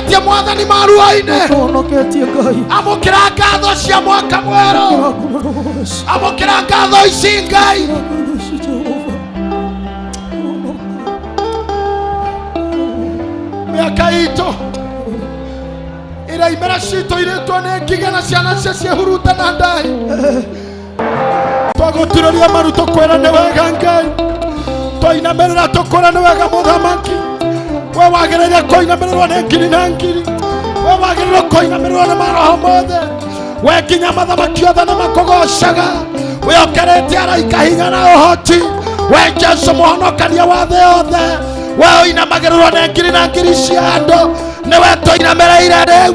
Tũhonoketie Mwathani maruo-inĩ. Tũhonoketie Ngai. Amũkĩra ngatho cia mwaka mwerũ. Amũkĩra ngatho ici Ngai. Mĩaka itũ ĩrĩa imera citũ irĩtwo nĩ ngigĩ na ciana cia ciĩhuruta na ndahi. Twagũturĩria maru tũkwĩra nĩ wega Ngai. Twainamĩrĩra tũkwĩra nĩ wega mũthamaki. We wagĩrĩire kũinamĩrĩrwo nĩ ngiri na ngiri. We wagĩrĩirwo kũinamĩrĩrwo nĩ maroho mothe. We nginya mathamaki othe nĩ makũgocaga. We ũkĩrĩte araika hinya na ũhoti. We Jesu mũhonokania wa thĩ yothe. We ũinamagĩrĩrwo nĩ ngiri na ngiri cia andũ. Nĩwe tũinamĩrĩire rĩu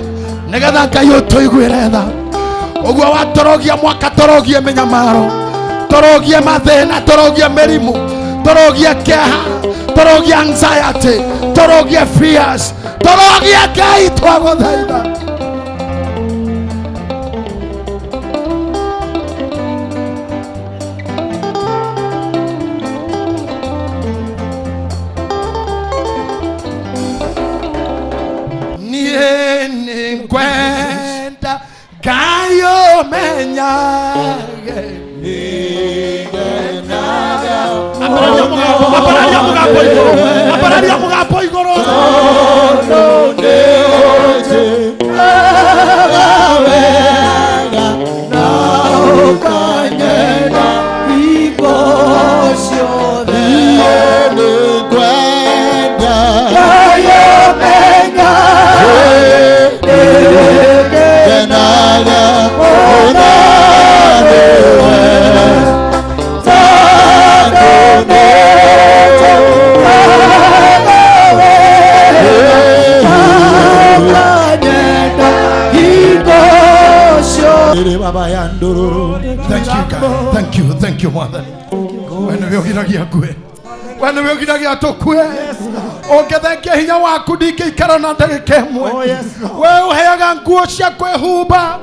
nĩgetha Ngai ũtũiguĩre tha. Ũguo watũrũgia mwaka tũrũgie mĩnyamaro, tũrũgie mathĩna, tũrũgie mĩrimũ, tũrũgie kĩeha, tũrũgie anxiety, tũrũgie fears, tũrũgie Ngai twagũthaitha. Niĩ nĩngwenda Ngai ũmenyage. Ambararia mũgambo, ambararia mũgambo igũrũ, ambararia mũgambo igũrũ. Thank you, God. Thank you, thank you, Mwathani. We nĩwe ũgiragia ngue. We nĩwe ũgiragia tũkue. Ũngĩthengia hinya waku ndingĩikara na ndagĩka ĩmwe. Oh, yes, Lord. We ũheaga nguo cia kwĩhumba.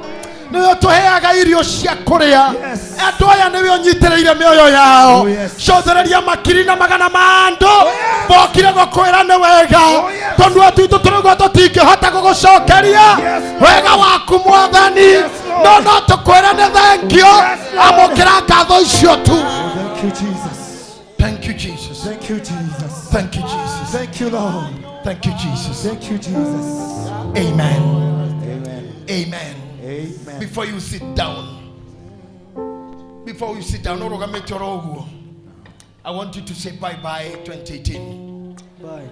Nĩwe ũtũheaga irio cia kũrĩa. Yes. Andũ aya nĩwe ũnyitĩrĩire mĩoyo yao. Oh, yes. Cothereria makiri na magana ma andũ. Mokire gũkwĩra nĩ wega. Oh, yes. Tondũ twitũ tũrauga tũtingĩhota gũgũcokeria. Yes, Wega waku Mwathani. Yes, Lord. No no tũkwĩre nĩ thengio. Yes, Lord. Amũkĩra ngatho icio tu. Thank you, Jesus. Thank you, Jesus. Thank you, Jesus. Thank you, Jesus. Thank you, Lord. Thank you, Jesus. Thank you, Jesus. Amen. Amen. Amen. Amen. Before you sit down, before you sit down, ũrũgamĩte oro ũguo, I want you to say bye bye 2018. Bye.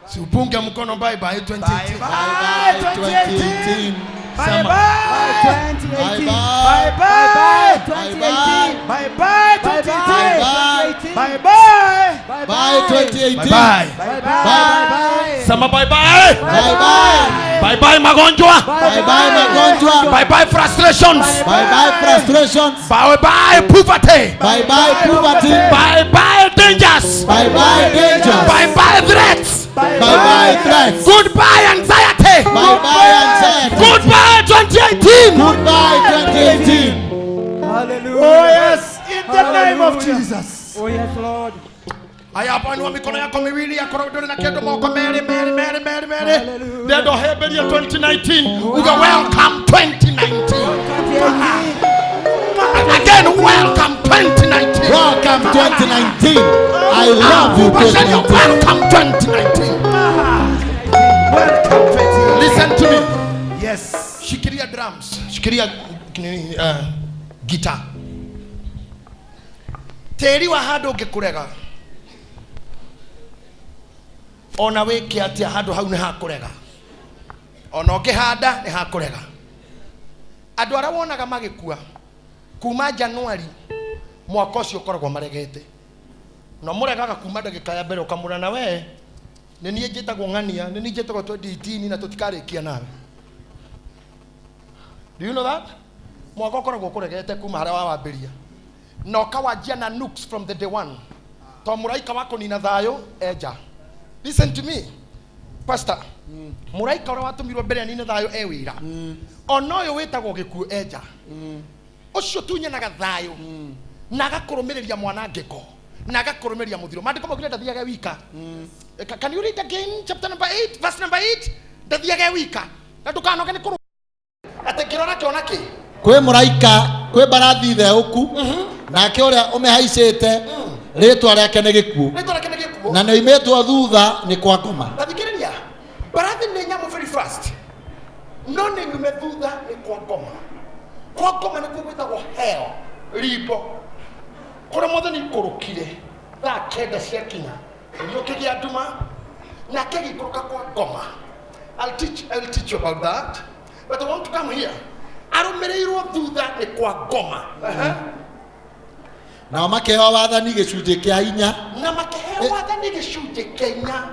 Si upunge mkono bye bye 2018. Bye, 2018. Sema. Bye, 2018. Bye Bye, bye. 2018. Bye, bye, 2018. Bye Bye, bye. Bye 2018. Bye bye. Bye, bye. Sema bye bye. Bye bye. Bye bye magonjwa. Bye bye magonjwa. Bye bye frustrations. Bye bye frustrations. Bye bye poverty. Bye bye poverty. Bye bye dangers. Bye bye dangers. Bye bye threats. Bye bye threats. Goodbye anxiety. Bye bye anxiety. Goodbye 2018. Goodbye 2018. Hallelujah. Oh yes, in the name of Jesus. Oh yes, Lord. Haya, hapa inua mikono yako miwili yakorwo ndũrĩ na kĩndũ moko merĩ merĩ merĩ merĩ merĩ. Hallelujah. Ndĩrenda ũhĩmbĩrie 2019 uge welcome 2019. Again, welcome 2019. Welcome 2019. I love you Pasharia, 2019. welcome 2019. Welcome 20. Listen to me. Yes. Shikilia drums. Shikilia nini, guitar. Tĩri wa handũ ũngĩkũrega ona wĩke atĩa handũ hau nĩ hakũrega, ona ũngĩhanda nĩ hakũrega. Andũ arĩa wonaga magĩkua kuma Januari mwaka ũcio ũkoragwo maregete, na mũregaga kuma ndagĩka ya mbere ũkamũra na we nĩ niĩ njĩtagwo ng'ania, nĩ niĩ njĩtagwo 2018 na tũtikarĩkia nawe. Do you know that? Mwaka ũkoragwo ũkũregete kuma harĩa wawambĩria na ũkawanjia na nukes from the day one, to mũraika wa kũnina thayũ enja. Listen to me, pastor. Mũraika ũrĩa watũmirwo mbere anine thayũ e wĩra, ona ũyũ wĩtagwo gĩkuũ enja, ũcio tunyanaga thayũ na agakũrũmĩrĩria mwanangĩko. Na agakũrũmĩria mũthiro. Maandĩko maugire ndathiage wika. Can you read again chapter number 8 verse number 8? Ndathiage wika na ndũkanoge nĩ kũrũ atĩ ngĩrora ngĩona kĩ. Kwĩ mũraika, kwĩ mbarathi theũku, nake ũrĩa ũmĩhaicĩte rĩtwa rĩake nĩ gĩkuũ, rĩtwa rĩake nĩ gĩkuũ, na nĩoimĩtwo thutha nĩ kwa ngoma. Ta thikĩrĩria, mbarathi nĩ nyamũ very fast, no nĩ nyume thutha nĩ kwa ngoma. Kwa ngoma nĩkuo gwĩtagwo hell, rimbo kũrĩa mwathani ikũrũkire thaa 9 ciakinya ũkĩgĩa nduma, nake agĩikũrũka kwa ngoma. I'll teach you about that, but I want to come here. Arũmĩrĩirwo thutha nĩ kwa ngoma. Aha. Nao makĩheo wathani gĩcunjĩ kĩa inya, na makĩheo wathani gĩcunjĩ kĩa inya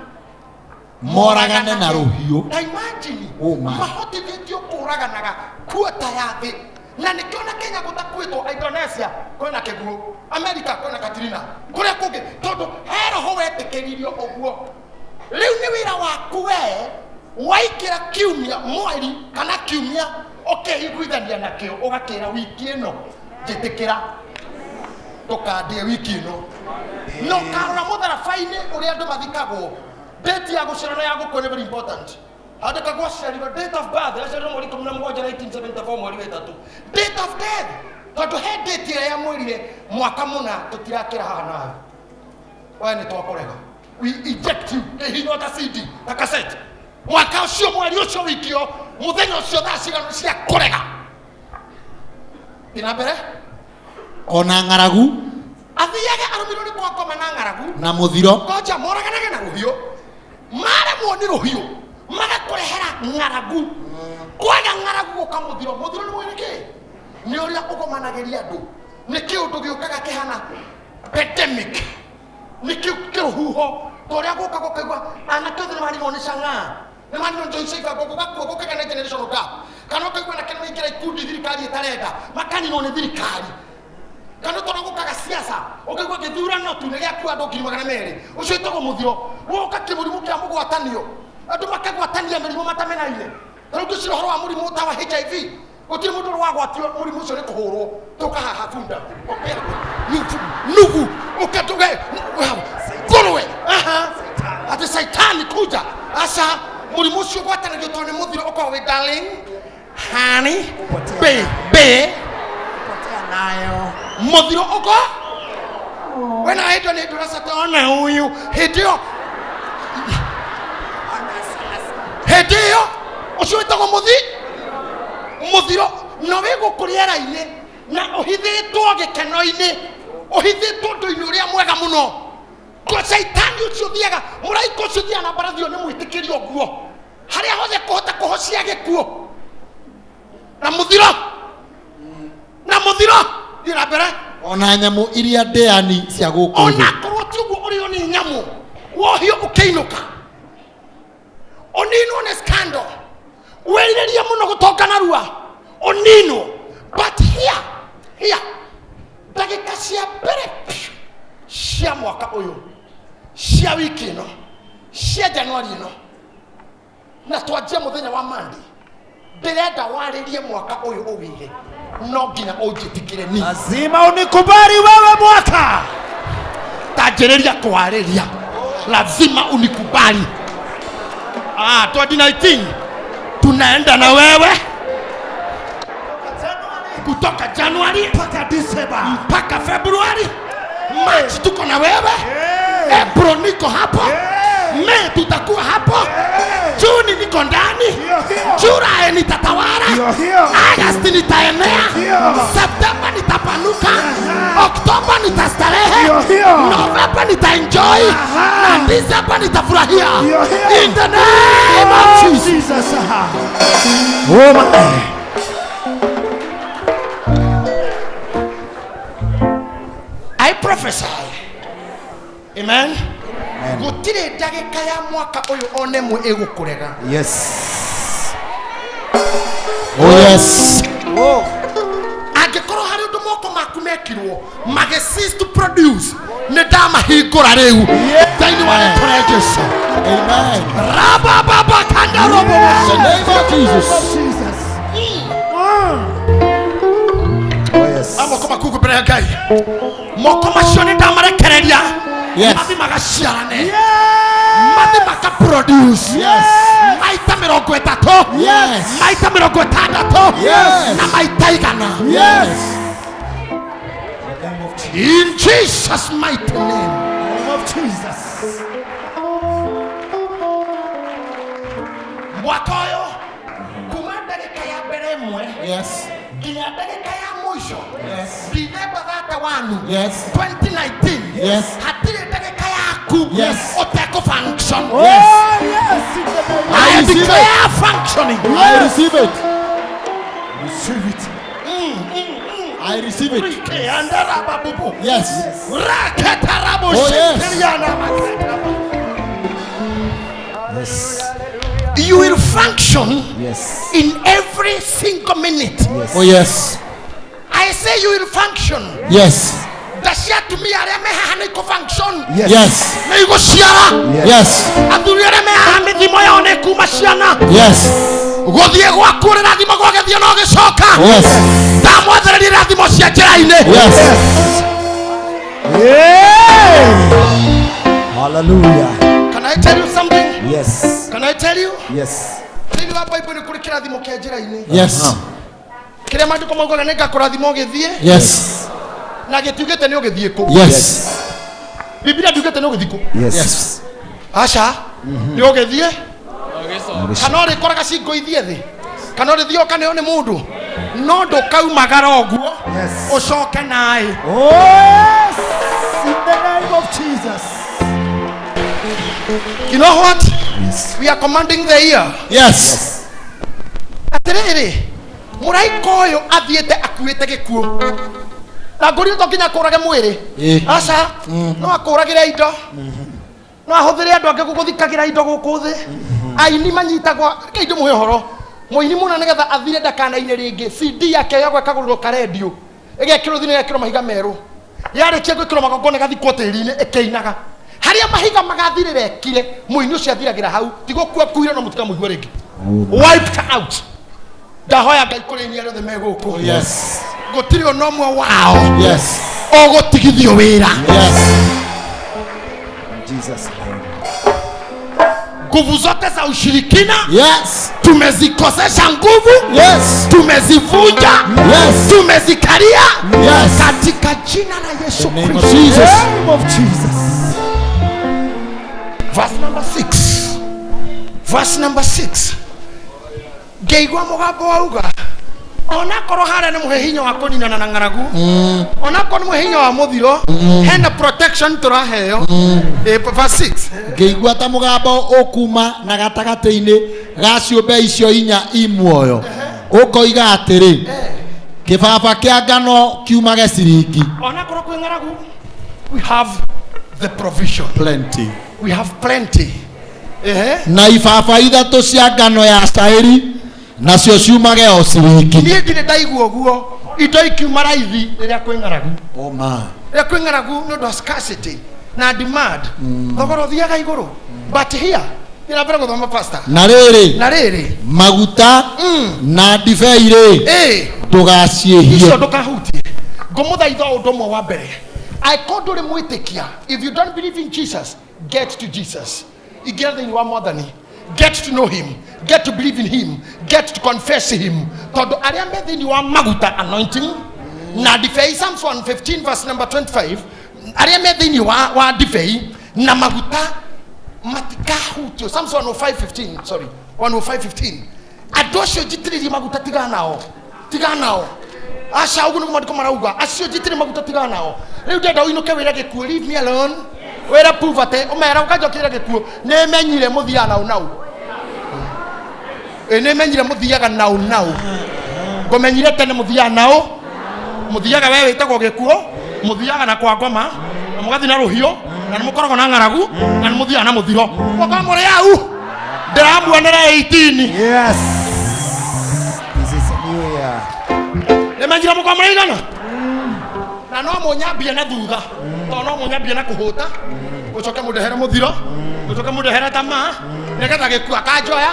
moragane na rũhiũ. Na imagine, Oh my. mahotithĩtio kũraganaga kuota ya thĩ, na nĩkĩo na Kenya gũtakuĩtwo, Indonesia kwĩna kĩguũ, America kwĩna Katrina, kũrĩa kũngĩ, tondũ he roho wetĩkĩririo ũguo. Rĩu nĩ wĩra waku we waingĩra kiumia mweri kana kiumia ũkeiguithania nakĩo, ũgakĩra wiki ĩno njĩtĩkĩra ndũkandĩe wiki ĩno, na ũkarora mũtharaba-inĩ ũrĩa andũ mathikagwo. Date ya gũciarwo na ya gũkua nĩ very important. Andĩkagwo aciarirwo, date of birth, aciarirwo mweri 17 1974 mweri wa 3, date of death, tondũ he date ĩrĩa yamwĩrire mwaka mũna tũtirakĩra haha nawe, we nĩ twakũrega, we eject you, kĩhinywo ta CD ta cassette. Mwaka ũcio, mweri ũcio, wiki ĩyo, mũthenya ũcio, thaa cigana cia kũrega. Thiĩ na mbere. Ona ng'aragu, athiage arũmĩrĩirwo nĩ kwa ngoma na ng'aragu na mũthiro, ngoja moraganage na rũhiũ, maremwo nĩ rũhiũ magakũrehera ng'aragu, kwaga ng'aragu gũka mũthiro. Mũthiro nĩ mwene kĩ? Nĩ ũrĩa ũgomanagĩria andũ, nĩ kĩũndũ gĩũkaga kĩhana pandemic, nĩ kĩrũhuho ta ũrĩa gũka gũkaigua anake othe nĩ marigwo nĩ cang'aa, nĩ marigwo nĩ cia ibango, gũgakua gũkagĩa na generational gap, kana ũkaigua anake nĩ maingĩra ikundi thirikari ĩtarenda, makaninwo nĩ thirikari, kana tondũ gũkaga siasa ũkaigua gĩthurano tu nĩ gĩakua andũ 200,000, ũcio wĩtagwo mũthiro. Woka kĩmũrimũ kĩa mũgwatanio, andũ makagwatania mĩrimũ matamenaine. Ta rĩu ngĩcira ũhoro wa mũrimũ ta wa HIV, gũtirĩ mũndũ ũrĩ wagwatio mũrimũ ũcio nĩ kũhũrwo tũka haha bunda nugu ũkatũge ngũrwe, aha, atĩ saitani kuja aca. Mũrimũ ũcio ũgwatanagio tondũ nĩ mũthiro, ũkoragwo wĩ darling, honey, babe, Potea nayo. Mũthiro ũko wena hĩndĩ nĩ ndũracata ona ũyũ hĩndĩ ĩyo, hĩndĩ ĩyo ũcio wĩtagwo mũthiro, na wĩ gũkũ rĩera-inĩ na ũhithĩtwo gĩkeno-inĩ, ũhithĩtwo ũndũ-inĩ ũrĩa mwega mũno. Ko caitani ũcio ũthiaga, mũraika ũcio ũthiaga na mbarathi ĩyo nĩ mwĩtĩkĩrie ũguo harĩa hothe kũhota kũhocia gĩkuũ na mũthiro, na mũthiro. Thiĩ na mbere. Ona nyamũ iria ndĩani cia gũkũ thĩ. Ona korwo ti ũguo ũrĩo nĩ nyamũ, wohio ũkĩinũka, ũninwo nĩ scandal, wĩrirĩrie mũno gũtonga narua, ũninwo. But here ndagĩka cia mbere piũ cia mwaka ũyũ, cia wiki ĩno, cia Januari ĩno, na twanjie mũthenya wa Monday, ndĩrenda warĩrie mwaka ũyũ ũwĩre no nginya ũnjĩtĩkĩre niĩ. Lazima unikubali wewe mwaka. Tanjĩrĩria kwarĩria, lazima unikubali. 2019 tunaenda na wewe kutoka Januari mpaka December, mpaka Februari, March tuko na wewe, April niko hapo, May tutakuwa hapo, Juni niko ndani, Hiyo, hiyo. July nitatawala, Hiyo, hiyo. August nitaenea, Hiyo. September nitapanuka, Oktoba nitastarehe, Hiyo, hiyo. November nitaenjoy, Aha. na December nitafurahia. Hiyo, hiyo. In the name of Jesus. Jesus. Oh my. I prophesy. Amen. Gũtirĩ ndagĩka ya mwaka ũyũ one ĩmwe ĩgũkũrega. Yes. Oh yes. Oh. Angĩkorwo harĩ ũndũ moko maku mekirwo magĩ cease to produce, nĩ ndamahingũra rĩu thĩinĩ wa rĩtwa rĩa Jesu. Amen. Rabababa kanda robo. In the name of Jesus. Jesus. Oh yes. Moko maku mbere ya Ngai, moko macio nĩ ndamarekereria. Yes. Mathi magaciarane, mathi makaproduce. Yes. Maita 30. Yes. Maita 60. Yes. Na maita 100. Yes. In Jesus mighty name. Name of Jesus. Mwaka ũyũ kuma ndagĩka ya mbere ĩmwe Yes. nginya ndagĩka ya mũico, Yes. December 31, Yes. 2019, Yes. hatirĩ ndagĩka yaku Yes. ũtekũ function. Oh, yes. In the name I I receive it. declare functioning. I receive it. Receive it. I receive it. Rike andarababubu. Yes. Raketarabo Oh, yes. shekeriana makataba. Yes. You will function Yes. in every single minute. Oh yes. I say you will function. Yes. Ndacia atumia arĩa me haha nĩ ikũ-function. Yes. Yes. Nĩ igũciara. Yes. Athuri arĩa me haha mĩthimo yao nĩ kuma ciana. Yes. Gũthiĩ gwaku rĩrathimo gwagĩthiĩ no gĩcoka. Yes. Ndamwathĩrĩria irathimo cia njĩra-inĩ. Yes. Yeah. Hallelujah. Can I tell you something? Yes. Can I tell you? Yes. Thĩinĩ wa Bible nĩ kũrĩ kĩrathimo kĩa njĩra-inĩ. Yes. Kĩrĩa maandĩko maugaga nĩ ngakũrathima ũgĩthiĩ, Yes. na gĩtiugĩte nĩ ũgĩthiĩ kũ. Yes. Biblia ndiugĩte nĩ ũgĩthiĩ kũ. Yes. Yes. Aca, nĩ ũgĩthiĩ kana ũrĩkoraga cingo ithiĩ thĩ, kana ũrĩthiĩ ũkaneo nĩ mũndũ, no ndũkaumagara ũguo. Yes. Ũcoke naĩ. Oh, yes. In the name of Jesus. You know what? Yes. We are commanding the year. Yes. Atĩrĩrĩ, mũraika ũyũ athiĩte akuĩte gĩkuũ, na ngũrire to nginya akũrage mwĩrĩ. Ĩ. Aca, no akũragĩre indo, no ahũthĩre andũ angĩ gũgũthikagĩra indo gũkũ thĩ. Aini manyitagwo, reke ndĩmũhe ũhoro, mũini mũna nĩgetha athire ndakanaine rĩngĩ, CD yake yagwo ĩkagũrĩrwo karendio, ĩgekĩrwo thĩinĩ, ĩgekĩrwo mahiga merũ, yarĩkia gwĩkĩrwo magongona ĩgathikwo tĩri-inĩ ĩkĩinaga. Harĩa mahiga magathirĩra ekire, mũini ũcio athiragĩra hau, ti gũkua kuire, no mũtikamũigue rĩngĩ, wiped out. Ndahoya Ngai kũrĩ inyuĩ arĩa othe me gũkũ. Yes. Gũtirĩ ona ũmwe wao Yes. ũgũtigithio wĩra. Yes. In Jesus' name. Nguvu zote za ushirikina Yes. tumezikosesha nguvu. Yes. Tumezivunja. Yes. Tumezikalia. Yes. Katika jina la Yesu The name of Kristo. Jesus. Name of Jesus. Verse number 6, verse number 6, ngĩigua mũgambo wauga, onakorwo harĩa nĩ mũhe hinya wa kũninana na ng'aragu, onakorwo nĩ mũhe hinya wa mũthiro, hena protection tũraheo. Verse 6. Ngĩigua ta mũgambo ũkuma na gatagatĩ-inĩ ga ciũmbe icio inya i muoyo ũkoiga atĩrĩ, kĩbaba kĩa ngano kiumage ciringi. Onakorwo kwĩ ng'aragu, we have the provision. Plenty. We have plenty. Ehe. Na ibaba 3 cia ngano ya cairi nacio ciumage o ciringi. Niĩ ndirĩ ndaigua ũguo indo ikiuma raithi rĩrĩa kwĩ ng'aragu. Oh my. Rĩrĩa kwĩ ng'aragu nĩ ũndũ wa scarcity na demand, thogora ũthiaga igũrũ. But here thiĩ na mbere gũthoma, pastor. Na rĩrĩ, Na rĩrĩ, maguta na ndibei rĩ, ĩ ndũgaciĩhie. Icio ndũkahutie. Ngũmũthaitha ũndũ ũmwe wa mbere, angĩkorwo ndũrĩ mwĩtĩkia, if you don't believe in Jesus, get to Jesus. Ingĩra thĩinĩ wa Mwathani, get to know him, get to believe in him, get to confess him, tondũ arĩa me thĩinĩ wa maguta, anointing na ndibei, Psalms 115 verse number 25, arĩa me thĩinĩ wa ndibei na maguta matikahutio. Psalms 105:15, sorry, 105:15. Andũ acio njitĩrĩrie maguta, tigana nao, tigana nao. Aca, ũguo nĩguo maandĩko marauga, acio njitĩrĩrie maguta, tigana nao. Rĩu ndenda ũinũke wĩra gĩkuũ, leave me alone, wĩra poverty, ũmera ũkanjokĩra gĩkuũ, nĩmenyire mũthiaga nau nau. Ĩ nĩmenyire mũthiaga nau nau, ngũmenyire tene mũthiaga nao, mũthiaga we wĩtagwo gĩkuũ, mũthiaga na kwa ngoma na mũgathiĩ na rũhiũ na nĩ mũkoragwo na ng'aragu na nĩ mũthiaga na mũthiro, mũkorwo mũrĩ au ndĩramuonera 18. Yes. This is a new year. Nĩmenyire mũkorwo mũrĩ igana na no mũnyambie na thutha, tondũ no mũnyambie na kũhũta, ũcoke mũndehere mũthiro, ũcoke mũndehere tamaa, nĩgetha gĩkuũ akanjoya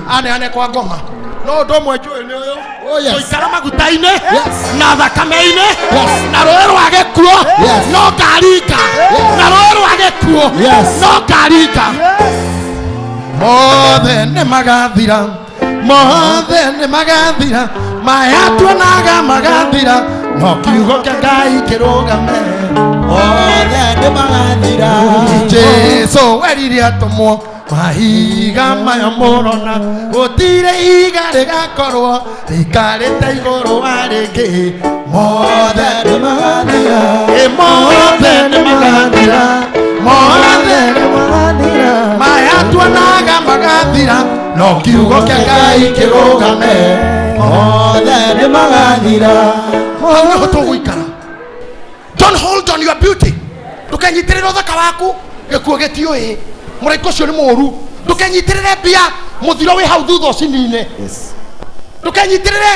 aneane kwa ngoma. No ũndũ ũmwe njũĩ nĩ ũyũ. Oh, yes. Gũikara maguta-inĩ Yes. na thakame-inĩ Yes. na rũĩ rwa gĩkuũ Yes. no ngaringa na rũĩ rwa gĩkuũ. Gĩkuũ Yes. no ngaringa. Yes. Mothe nĩ magathira, mothe nĩ magathira, maya tuonaga magathira, no kiugo kĩa Ngai kĩrũgame. Othe nĩ magathira. Jesu werire atũmwo, mahiga maya mũrona gũtirĩ ihiga rĩgakorwo rĩikarĩte igũrũ wa rĩngĩ. Mothe nĩ magathira. Ĩ mothe nĩ magathira, mothe Nĩ magathira. maya tuonaga magathira, no kiugo kĩa Ngai kĩrũgame. Othe nĩ magathira. Hau nĩho tũgũikara. Don't hold on your beauty. Ndũkenyitĩrĩre ũthaka waku, gĩkuũ gĩtiũĩ, mũraika ũcio nĩ mũũru. Ndũkenyitĩrĩre mbia, mũthiro wĩ hau thutha ũcinine. Yes. Ndũkenyitĩrĩre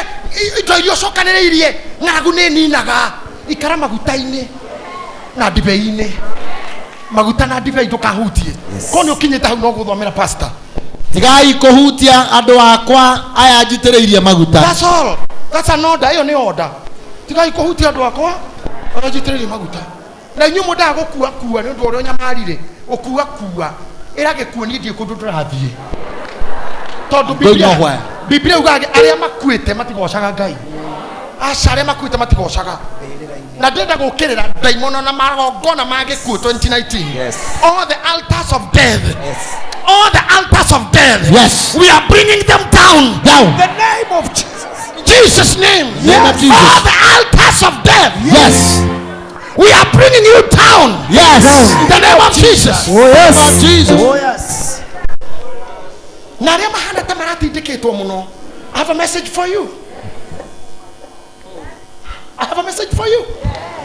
indo iria ũcokanĩrĩirie, ng'aragu nĩ ninaga. Ikara maguta-inĩ na ndibei-inĩ, maguta na ndibei ndũkahutie. Ko nĩ ũkinyĩte hau no gũthomera pastor. Tigai kũhutia andũ akwa aya njitĩrĩirie maguta. That's all. That's an order. Ĩyo nĩ order. Tigai kũhutia andũ akwa arĩa njitĩrĩirie maguta. Na inyuĩ mwendaga gũkua kua nĩ ũndũ wa ũrĩa ũnyamarire, gũkua kua ĩra gĩkuũ niĩ ndiĩ kũndũ ndĩrathiĩ, tondũ Going Biblia nowhere. Biblia yugaga arĩa makuĩte matigocaga Ngai. Aca, arĩa makuĩte matigocaga. Na ndĩrenda gũkĩrĩra ndaimono na magongona ma gĩkuũ 2019. Yes. All the altars of death. Yes. All the altars of death. Yes. We are bringing them down. Down. The name of Jesus. In Jesus' name. Name of Jesus. All the altars of death. Yes. We are bringing you down. Yes. In the name of Jesus. Oh yes. Name of Jesus. Oh yes. Na arĩa mahana ta maratindĩkĩtwo mũno. I have a message for you. I have a message for you.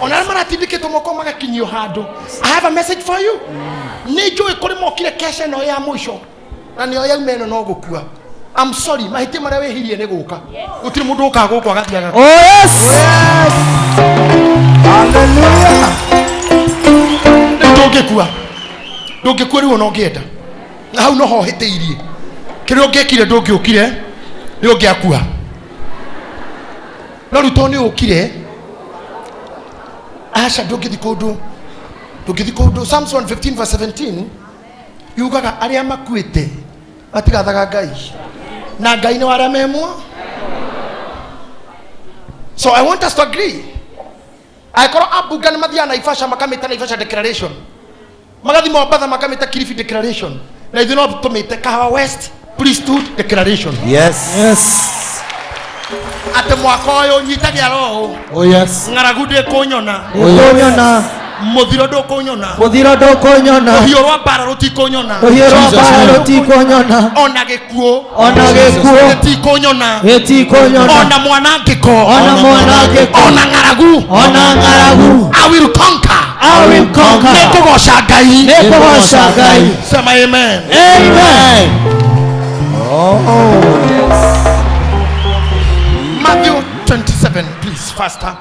Ona arĩa maratindĩkĩtwo moko magakinyio handũ. I have a message for you. Nĩ njũĩ kũrĩ mokire kesha ĩno ya mũico na nĩyo yauma ĩno no gũkua. I'm sorry, mahĩtia marĩa wĩhirie nĩ gũka. Gũtirĩ mũndũ ũkaga gũkũ agathiaga. Oh yes. Yes. Hallelujah. Rĩu ndũngĩkua, ndũngĩkua rĩu ona ũngĩenda, na hau noho hĩtĩirie kĩrĩa ũngĩekire, ndũngĩũkire nĩ ũngĩakua, no rĩu tondũ nĩ ũkire, aca, ndũngĩthi kũndũ, ndũngĩthi kũndũ. Psalms 115 verse 17 yugaga arĩa makuĩte matigathaga Ngai, na Ngai nĩ warĩa memwo. So I want us to agree, angĩkorwo ambunge nĩ mathiaga Naivasha makamĩta Naivasha declaration, magathi Mombatha makamĩta Kilifi declaration, na ithuĩ no tũmĩte Kahawa West priesthood declaration. Yes. Yes. Atĩ mwaka ũyũ nyitagia roho. Oh yes. Ng'aragu ndĩkũnyona. Ndũkũnyona. Mũthiro ndũkũnyona. Mũthiro ndũkũnyona. Rũhiũ rwa mbara rũtikũnyona. Rũhiũ rwa Jesus mbara name. rũtikũnyona. Ona gĩkuũ Ona gĩkuũ gĩtikũnyona. gĩtikũnyona. Ona mwanangĩko. Ona mwanangĩko. Ona ng'aragu. Ona ng'aragu. I will conquer. I will conquer. Nĩngũgoca Ngai. Nĩngũgoca Ngai. Sema amen. Amen. Matthew 27, please, faster.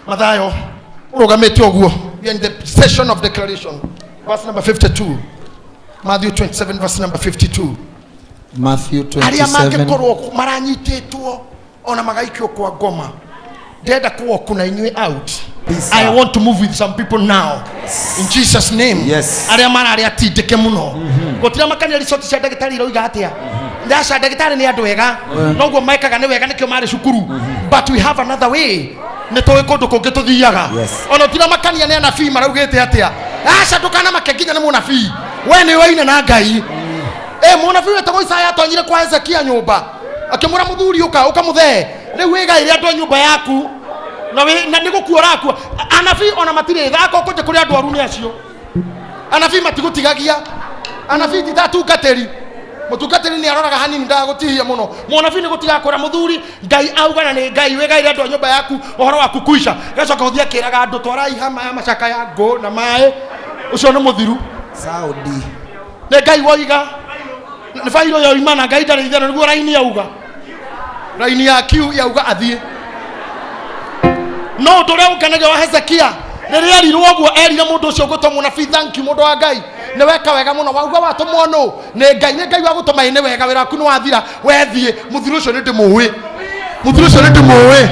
Mathayo, ũrũgamĩte ũguo. We are in the session of declaration. Verse number 52. Matthew 27, verse number 52. Matthew Arĩa 27. mangĩkorwo maranyitĩtwo ona magaikio kwa ngoma, ndĩrenda kũwoku na inyuĩ out. Peace I out. want to move with some people now. In Jesus' name. Yes. Arĩa mararĩ atindĩke mũno. Gũtirĩ makania ricoti cia ndagĩtarĩ iroiga atĩa. Ndaca, ndagĩtarĩ nĩ andũ ega. Noguo mekaga nĩ wega, nĩkĩo marĩ cukuru. But we have another way. Nĩ tũĩ kũndũ kũngĩ tũthiaga. Yes. Ona tira makania nĩ anabii maraugĩte atĩa. Aca, ndũkanamake nginya nĩ mũnabii. We nĩ waine na Ngai. Ĩ mũnabii wĩtagwo Isaya atonyire kwa Hezekia nyũmba akĩmwĩra, mũthuri, ũka ũkamũthee rĩu wĩgaĩre andũ a nyũmba yaku na na nĩ gũkua ũrakua. Anabii ona matirĩ tha akorwo kũnje kũrĩ andũ aru nĩ acio. Anabii matigũtigagia, anabii ti ta atungatĩri. Mũtungatĩri nĩ aroraga hanini ndagagũtihia mũno. Mũnabii nĩ gũtiga kwĩra mũthuri Ngai augana nĩ Ngai wĩgaĩre andũ a nyũmba yaku, ũhoro waku kuica. Gacoka gũthiĩ akĩraga andũ twarai hama ya macaka ya ngũ na maĩ, ũcio nĩ mũthiru. Saudi. Nĩ Ngai woiga nĩ bairũ yoima na Ngai ndarĩ itherũ, nĩguo raini yauga, raini ya kiu yauga athiĩ. No ũndũ ũrĩa ũkenagia wa Hezekia, rĩrĩa erirwo ũguo, erire mũndũ ũcio ũgũtwo mũnabii, "Thank you, mũndũ wa Ngai, nĩ weka wega mũno, wauga watũmwo nũ nĩ Ngai, nĩ Ngai wagũtũma, ĩ nĩ wega, wĩra waku nĩ wathira, wethiĩ. Mũthiro ũcio nĩ ndĩmũĩ, mũthiro ũcio nĩ ndĩmũĩ."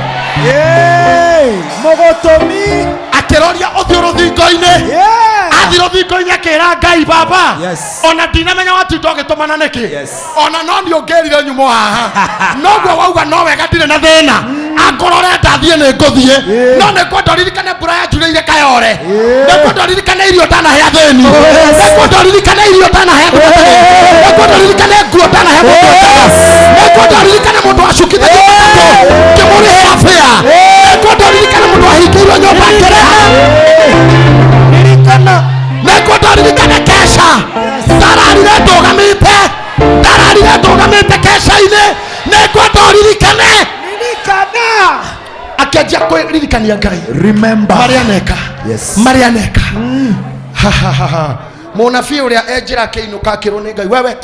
Yay! Mũgũtũmi. Akĩroria ũthiũ rũthingo-inĩ. Yeah. Athiĩ Rũthingo-inĩ akĩra Ngai, baba, Yes. ona ndinamenya watinda ũgĩtũmana nĩkĩ. Yes. Ona no nĩ ũngĩrire nyumo haha noguo wauga no wega, ndirĩ na thĩna, akorwo ũrenda thiĩ nĩ ngũthiĩ, no nĩ kwenda ũririkane mbura yanjurĩire Kayore, nĩ kwenda ũririkane irio ndanahe athĩni, nĩ kwenda ũririkane irio ndanahe andũ matarĩ, nĩ kwenda ũririkane nguo ndanahe mũndũ ũtarĩ, nĩ kwenda ũririkane mũndũ wacukithagio matatũ ngĩmũrĩhĩra bĩa, nĩ kwenda ũririkane mũndũ wahingĩirwo nyũmba akĩrĩha, nĩ kwenda ũririkane kesha ndararire ndũgamĩte, ndararire ndũgamĩte kesha-inĩ, nĩ kwenda ũririkane. Akĩanjia kwĩririkania Ngai Remember. marĩa neka. Yes. Marĩa neka. Ha, ha, ha, ha. Mũnabii ũrĩa enjĩra akĩinũka akĩrwo nĩ Ngai, wewe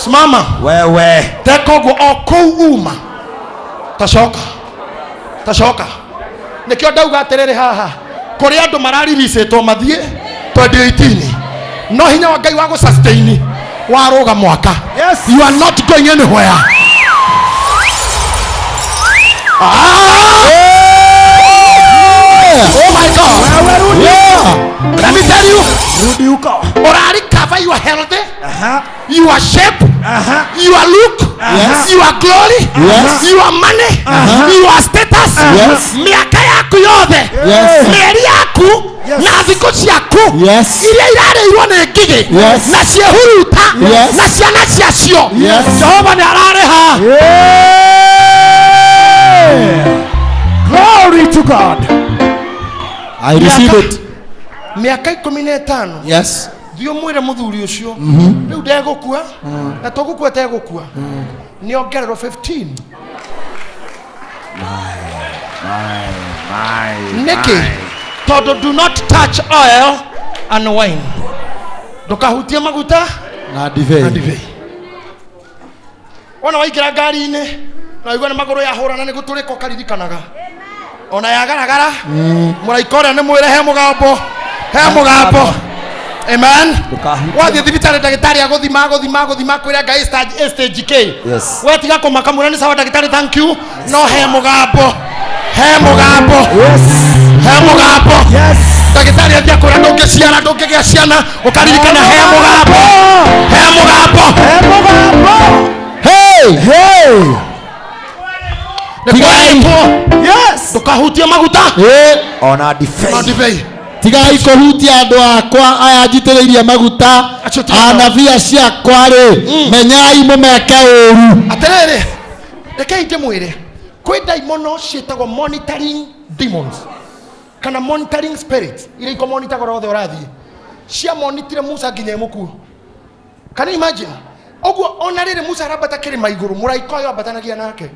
simama. Wewe. Teka ũguo o kũu uma tacoka tacoka. Nĩkĩo ndauga atĩrĩrĩ, haha kũrĩ andũ mararirisĩtwo mathiĩ 2018, no hinya wa Ngai wa gũsustain warũga mwaka. Yes. You are not going anywhere. Ah! Oh my God. Yeah. Let me tell you, Rudi huko. urari cover your health, Aha. your shape, Aha. your look, Yes. your glory, Yes. your money, your status, Yes. mĩaka yaku yothe, Yes. mĩeri yaku Yes. na thikũ ciaku Yes. iria irarĩirwo nĩ ngigĩ Yes. na ciĩhuruta Yes. na ciana ciacio. Yes. Jehova nĩ ararĩha. Yeah. Glory to God. I receive it. Mĩaka 15. Yes. Thiĩ ũmwĩre mũthuri ũcio rĩu ndegũkua na tũgũkua tegũkua nĩ ongererwo 15. Nĩkĩ? Tondũ do not touch oil and wine, ndũkahutie maguta Na ndibei. Na ndibei. Wona waingĩra ngari-inĩ na waigua nĩ magũrũ yahũrana nĩ gũtũrĩka, ũkaririkanaga ona yagaragara mũraika ũrĩa nĩ mwĩre he mũgambo, he mũgambo. Amen. Ndũkahutie. Wathiĩ thibitarĩ, ndagĩtarĩ agũthima agũthima agũthima akwĩre Ngai stage A, stage K. Yes. We tiga kũmaka, mwĩre nĩ sawa ndagĩtarĩ, thank you, no he mũgambo, he mũgambo. Yes. He mũgambo. Yes. Ndagĩtarĩ athiĩ akwĩra ndũngĩciara, ndũngĩgĩa ciana, ũkaririkana he mũgambo, he mũgambo. He mũgambo. Hey! Hey. Nĩ kwerĩtwo Yes. ndũkahutie maguta Eh, Ona na ndibei. ndibei. Tigai kũhutia andũ akwa aya njitĩrĩirie maguta. Acio tiga. Anabii acio akwa rĩ, menyai mũmeke ũru. Atĩrĩrĩ, rekei ndĩmwĩre, kwĩ ndaimono ciĩtagwo monitoring demons kana monitoring spirits iria ikũmonitaga ũrĩa wothe ũrathiĩ. Ciamonitire Musa nginya ĩmũkuo. Can you imagine ũguo? Ona rĩrĩ Musa arambata kĩrĩma igũrũ, mũraika ũyũ ambatanagia nake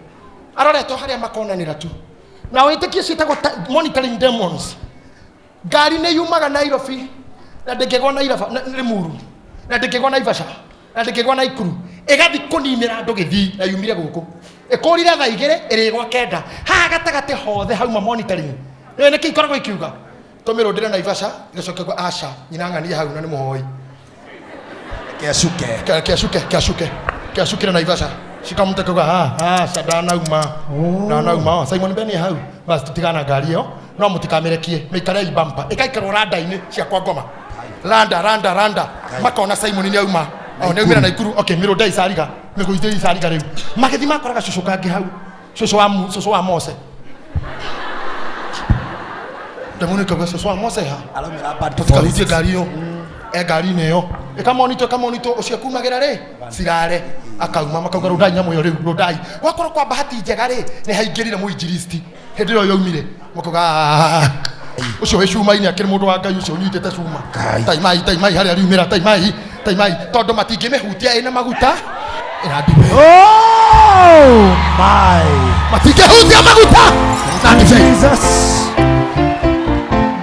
aroretwo harĩa makonanĩra tu na wĩtĩkie ciĩtagwo monitoring demons. Ngari nĩ yumaga Nairobi na ndĩngĩgwa Limuru na ndĩngĩgwa Naivasha na ndĩngĩgwa Naikuru, ĩgathi kũninĩra andũ gĩthii na yumire gũkũ ĩkũrire thaa 2 ĩrĩgwa 9. Haha gatagatĩ hothe hauma monitoring. Nĩwe nĩkĩ ikoragwo ikiuga tũmĩrũndĩre Naivasha, ĩgacoka kwa aca nyina ng'ania hau na nĩ mũhoi. Kecuke. Kĩacuke kĩacuke kĩacukire Naivasha cikamũte kuga ha aca ndanauma ndanauma Simon Ben hau basi tutigana ngari ĩyo no mũtikamĩrekie mĩikarei bampa ĩgaikarwo randa-inĩ cia kwa ngoma randa randa randa makona Simon nĩ auma o nĩ aumĩra Naikuru. Okay, mĩrũndei Cariga, mĩgũithĩi Cariga. Rĩu magĩthiĩ makoraga cũcũ kangĩ hau, cũcũ wa cũcũ wa Mose. Ndemoni kauga cũcũ wa Mose ha Araumĩra bad. Tũtikahutie ngari ĩyo e ngari-inĩ ĩyo ĩkamonito ĩkamonito ũcio kumagĩra rĩ cirare akauma makauga rũndai nyamũ ĩyo rĩu rũndai gwakorwo kwa bahati njega rĩ nĩ haingĩrire mũinjilisti hĩndĩ ĩyo yaumire makauga "Ah, ũcio wĩ cuma-inĩ akĩrĩ mũndũ wa Ngai ũcio ũnyitĩte cuma." Ngai. Taimai taimai harĩa riumĩra taimai taimai tondũ matingĩmĩhutia ĩna maguta ĩna ndibei. Oh my. Matingĩhutia maguta na ndibei. Jesus.